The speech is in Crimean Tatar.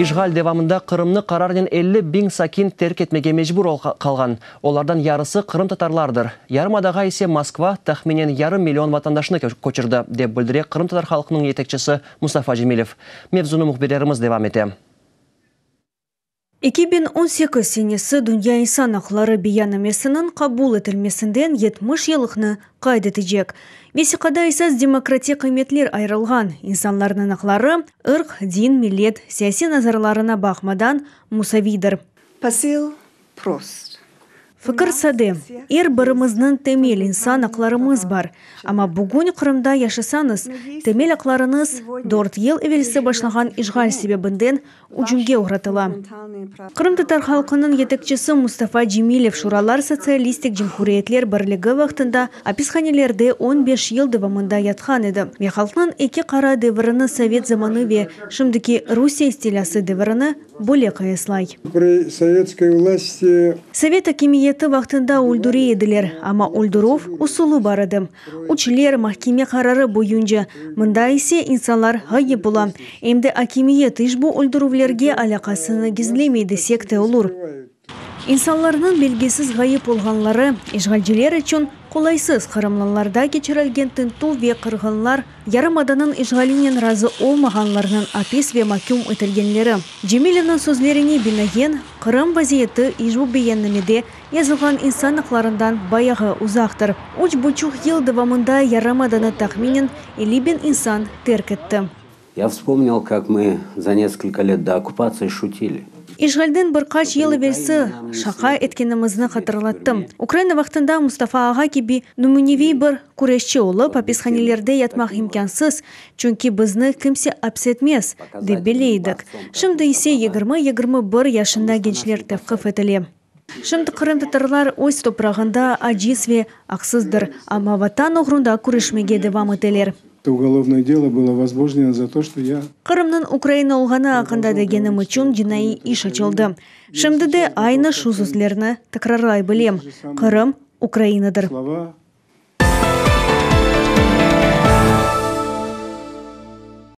İşğal devamında Qırımnı qararnen 50 biñ sakin terk etmege mecbur qalğan. Olardan yarısı qırımtatarlardır. Yarımadağa ise Moskva tahminen yarım million vatandaşını köçürdi, dep bildire qırımtatar halqınıñ yetekçisi Mustafa Cemilev. Mevzunı mühbirlerimiz devam ete. 2018 senesi Dünya insan aqları beyannamesiniñ qabul etilmesinden 70 yıllıqnı qayd etecek. Vesiqada esas demokratik qıymetler ayırılğan insanlarnıñ aqları ırq, din, millet, siyasiy nazarlarına baqmadan musaviydir. Посыл прост. Fikir sade. Er birimizniñ temel insan aqlarımız bar. Amma bugün Qırımda yaşasañız, temel aqlarıñız 4 yıl evelsi başlağan işğal sebebinden ücümge oğratıla. Qırımtatar halqınıñ yetekçisi Mustafa Cemilev Şuralar Sotsialistik Cumhuriyetler Birligi vaqtında apishanelerde 15 yıl devamında yatqan edi ve halqnıñ eki qara devrini sovet zamanı ve şimdiki Rusiye istilâsı devrini böyle qıyaslay. При советской власти Sovet akimiyeti vaqtında öldüre ediler, amma öldürüv usulı bar edi. Üçler mahkeme qararı boyunca, mında ise insanlar ğayıp ola. Em de akimiyet işbu öldürüvlerge alâqasını gizlemey desek de olur. İnsanlarnıñ belgisiz ğayıp olğanları işğalciler içün qolaysız qırımlılarda keçirilgen tintüv ve qırğınlar yarımadanıñ işğalinen razı olmağanlarnıñ apis ve mahküm etilgenleri. Cemilevniñ sözlerine binaen Qırım vaziyeti işbu beyannamede yazılğan insan aqlarından bayağı uzaqtır. 3,5 yıl devamında yarımadanı tahminen 50 biñ insan terk etti. Я вспомнил, как мы за несколько лет до оккупации шутили. İşğalden bir qaç yıl evelsi şaqa etkenimizni hatırlattım. Ukraina vaqtında Mustafa ağa kibi nümüneviy bir küreşçi olıp apishanelerde yatmaq imkânsız, çünki bizni kimse apis etmez, dep bile edik. Şimdi ise 20-21 yaşında gençler tevqif etile. Şimdi qırımtatarlar öz toprağında aciz ve aqsızdır, amma vatan oğrunda küreşmege devam eteler. Уголовное дело было возбуждено за то, что я Qırımnıñ Ukraina olğanı aqqında degenim içün cinaiy iş açıldı. Şimdi de aynı şu sözlerni tekrarlay bilem. Qırım Ukrainadır. Слова.